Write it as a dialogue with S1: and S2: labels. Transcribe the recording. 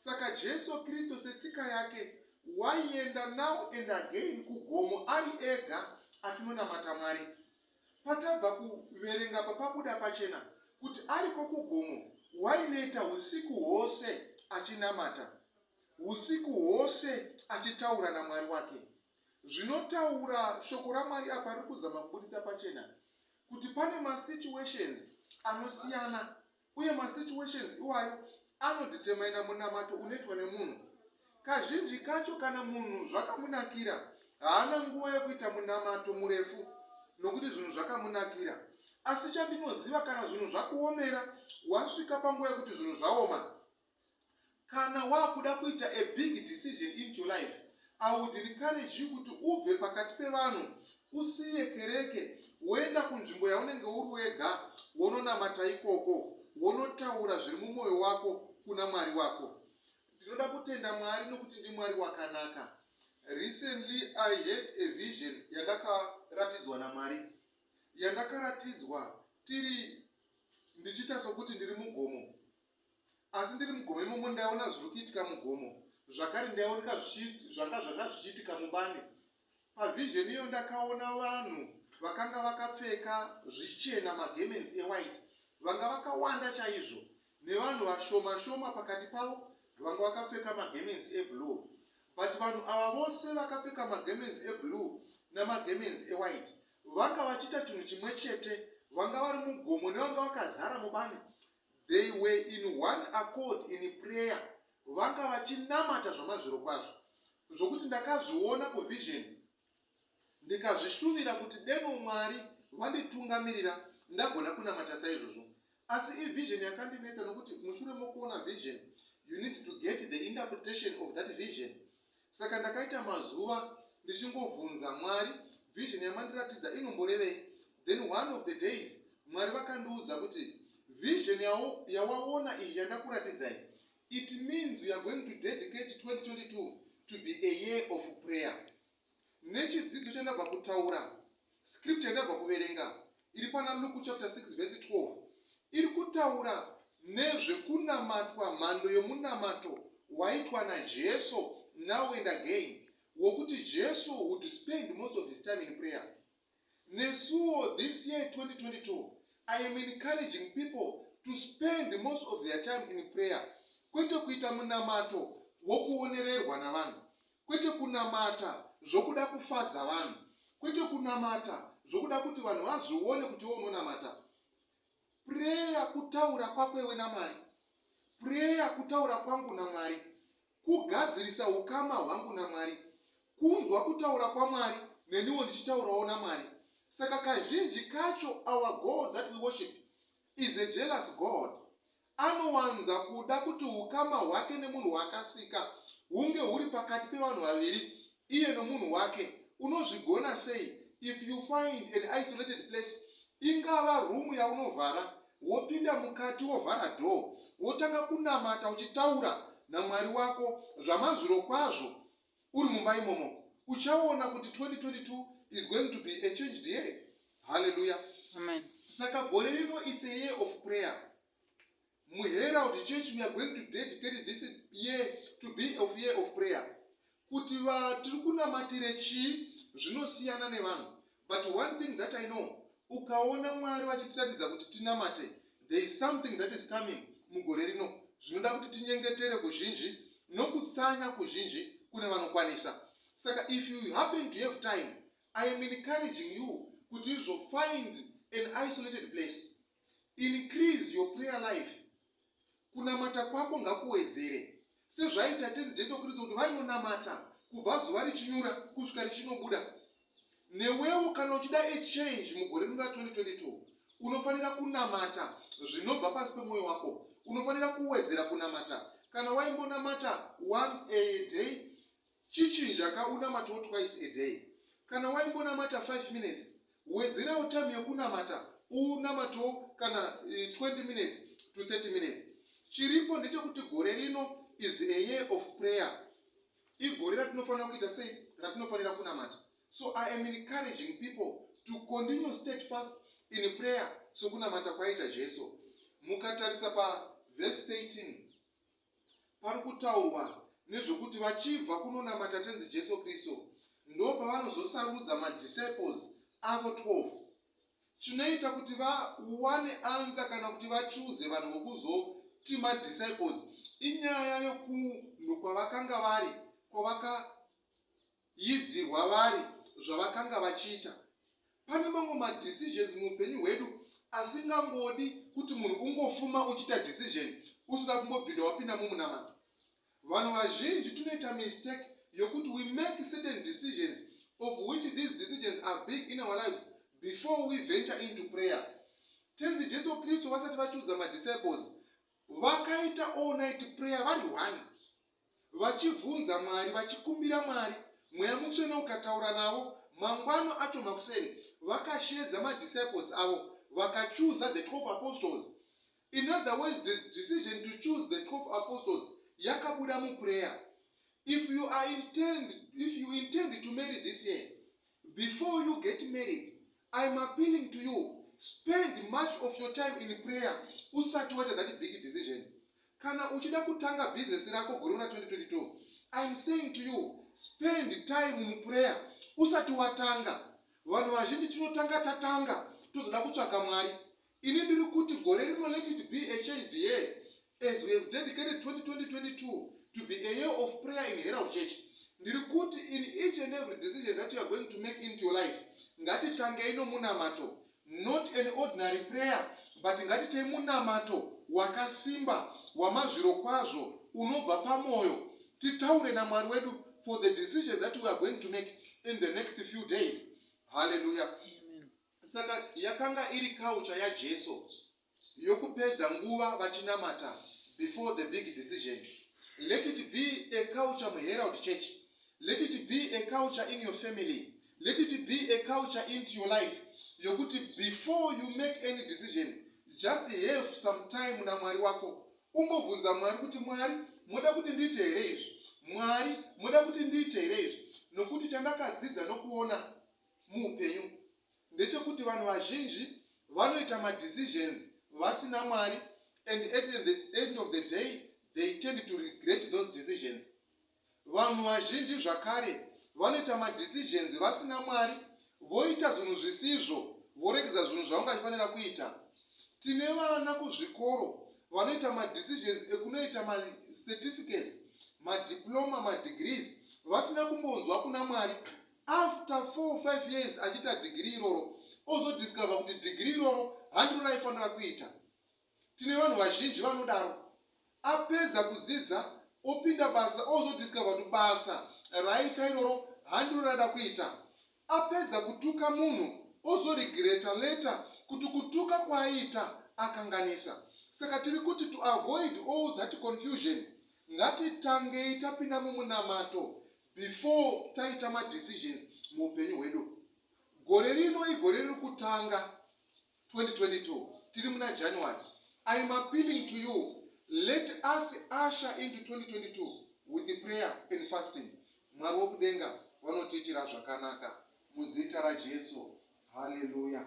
S1: Saka Jesu Kristu setsika yake waienda now and again kugomo ari ega achinonamata Mwari. Patabva kuverenga apa pabuda pachena kuti ariko kugomo wainoita usiku hwose achinamata, usiku hwose achitaura naMwari wake. Zvinotaura shoko raMwari apa riri kuzama kubudisa pachena kuti pane masituations anosiyana uye masituations iwayo anodetermina munamato unoitwa nemunhu. Kazhinji kacho kana munhu zvakamunakira haana nguva yekuita munamato murefu nokuti zvinhu zvakamunakira. Asi chandinoziva kana zvinhu zvakuomera wasvika panguva yekuti zvinhu zvaoma, kana wakuda kuita a big decision into life, I would encourage you kuti ubve pakati pevanhu, usiye kereke, woenda kunzvimbo yaunenge uri wega, wononamata ikoko, wonotaura zviri mumwoyo wako kuna Mwari wako. Ndinoda kutenda Mwari nokuti ndiMwari wakanaka. Recently I had a vision yandakaratidzwa naMwari, yandakaratidzwa tiri ndichiita sokuti ndiri mugomo, asi ndiri mugomo imomo ndaiona zviri kuitika mugomo, zvakare ndaioneka zvanga zvanga zvichiitika mubani. Pavision iyo ndakaona vanhu vakanga vakapfeka zvichena, magarments ewhite, vanga vakawanda chaizvo, nevanhu vashoma shoma pakati pavo vanga vakapfeka magarments eblue. But vanhu ava vose vakapfeka magarments eblue namagarments ewhite vanga vachiita chinhu chimwe chete, vanga vari mugomo nevanga vakazara mubani. They were in one accord in prayer, vanga vachinamata zvamazviro kwazvo, zvokuti ndakazviona kuvision ndikazvishuvira kuti deno Mwari vanditungamirira ndagona kunamata saizvozvo. Asi ivision yakandinetsa nokuti mushure mokuona vision you need to get the interpretation of that vision. Saka ndakaita mazuva ndichingovhunza Mwari, vision yamandiratidza inomborevei? Then one of the days Mwari vakandiudza kuti vision yawaona iyi yandakuratidzai, it means we are going to dedicate 2022 to be a year of prayer. Nechidzidzo chandabva kutaura, scripture yandabva kuverenga iri pana Luke chapter 6 verse 12 iri kutaura nezvekunamatwa, mhando yomunamato waitwa naJesu now and again, wokuti Jesu would spend most of his time in prayer. Nesuwo this year 2022 I am encouraging people to spend most of their time in prayer, kwete kuita munamato wokuonererwa navanhu, kwete kunamata zvokuda kufadza vanhu, kwete kunamata zvokuda kuti vanhu vazvione kuti iwe unonamata. Prayer kutaura kwako iwe naMwari. Prayer kutaura kwangu naMwari, kugadzirisa ukama hwangu naMwari, kunzwa kutaura kwaMwari neniwo ndichitaurawo naMwari. Saka kazhinji kacho our God that we worship is a jealous God. Anowanza kuda kuti ukama hwake nemunhu waakasika hunge huri pakati pevanhu vaviri, iye nomunhu wake. Unozvigona sei? If you find an isolated place, ingava room yaunovhara, wopinda mukati wovhara door, wotanga kunamata uchitaura naMwari wako zvamazviro kwazvo uri mumba imomo, uchaona kuti 2022 is going to be a changed year. Hallelujah.
S2: Amen.
S1: Saka gore rino it's a year of prayer. MuHerald Church we are going to dedicate this year to be a year of prayer. Kuti tiri kunamatire chii zvinosiyana nevanhu, but one thing that I know, ukaona Mwari vachitiratidza kuti tinamate, there is something that is coming mugore rino zvinoda kuti tinyengetere kuzhinji nokutsanya kuzhinji kune vanokwanisa. Saka if you happen to have time, I am encouraging you kuti izvo find an isolated place, increase your prayer life. Kunamata kwako ngakuwedzere sezvaita Tenzi Jesu Kristu, kuti vainonamata kubva zuva richinyura kusvika richinobuda. Newewo kana uchida a change mugore rino ra2022, unofanira kunamata zvinobva pasi pemwoyo wako. Unofanira kuwedzera kunamata. Kana waimbonamata once a day, chichinja ka unamatawo twice a day. Kana waimbonamata 5 minutes, wedzerawo time yekunamata, unamatawo kana 20 minutes to 30 minutes. Chiripo ndechekuti gore rino is a year of prayer. Igore ratinofanira kuita sei? Ratinofanira kunamata. So I am encouraging people to continue steadfast in prayer sokunamata kwaita Jesu. Mukatarisa pavhesi 13. pari kutaurwa nezvekuti vachibva kunonamata Tenzi Jesu Kristu ndopavanozosarudza madisciples avo 12. Chinoita kuti vawane answer kana kuti vachuze vanhu vokuzoti madisciples inyaya yokunhu kwavakanga vari, kwavakayidzirwa vari, zvavakanga vachiita. Pane mamwe madecisions muupenyu hwedu asingangodi kuti munhu ungofuma uchiita decision usina kumbobvinda wapinda mumunamato. Vanhu vazhinji tinoita mistake yokuti we make certain decisions, of which these decisions are big in our lives, before we venture into prayer. Tenzi Jesu Kristu vasati vachuza madisciples, vakaita all night prayer vari one, vachibvunza Mwari, vachikumbira Mwari. Mweya Mutsvene ukataura navo. Mangwano acho makuseni vakashedza madisciples avo, vakachuza the 12 apostles. In other words, the decision to choose the 12 apostles yakabuda muprayer. If you intend to marry this year, before you get married, I'm appealing to you, spend much of your time in prayer usati waita that big decision. Kana uchida kutanga bhizinesi rako gore ra 2022, I'm saying to you, spend time muprayer usati watanga. Vanhu vazhinji tinotanga tatanga, tozoda kutsvaga Mwari. Ini ndiri kuti gore rino, let it be a changed year, as we have dedicated 2022 to be a year of prayer in Herald Church. Ndiri kuti in each and every decision that you are going to make into your life, ngatitangei nomunamato, not an ordinary prayer, but ngatitei munamato wakasimba, wamazviro kwazvo, unobva pamwoyo, titaure naMwari wedu for the decision that we are going to make in the next few days. Haleluya. Saka yakanga iri culture yaJesu yokupedza nguva vachinamata before the big decision. Let it be a culture muHerald Church, let it be a culture in your family, let it be a culture into your life yokuti before you make any decision, just have some time naMwari wako, umbobvunza Mwari kuti, "Mwari, muda kuti ndiite here izvi? Mwari, muda kuti ndiite here izvi?" Nokuti chandakadzidza nokuona muupenyu ndechekuti vanhu vazhinji vanoita madecisions vasina Mwari, and at the end of the day they tend to regret those decisions. Vanhu vazhinji zvakare vanoita madecisions vasina Mwari, voita zvinhu zvisizvo, voregedza zvinhu zvavangafanira kuita. Tine vana kuzvikoro vanoita madecisions ekunoita macertificates, madiploma, madegrees vasina kumbonzwa kuna Mwari. After 4 5 years achiita dhigiri iroro, ozodiscover kuti dhigiri iroro handiro raifanira kuita. Tine vanhu vazhinji vanodaro. Apedza kudzidza, opinda basa, ozodiscover kuti basa raita iroro handiro rada kuita. Apedza kutuka munhu, ozoregreta later kuti kutuka kwaaiita akanganisa. Saka tiri kuti to avoid all that confusion, ngatitangei tapinda mumunamato before taita madecisions muupenyu hwedu. Gore rino igore riri kutanga, 2022, tiri muna January. I am appealing to you, let us usher into 2022 with the prayer and fasting. Mwari wokudenga vanotiitira zvakanaka muzita raJesu. Haleluya.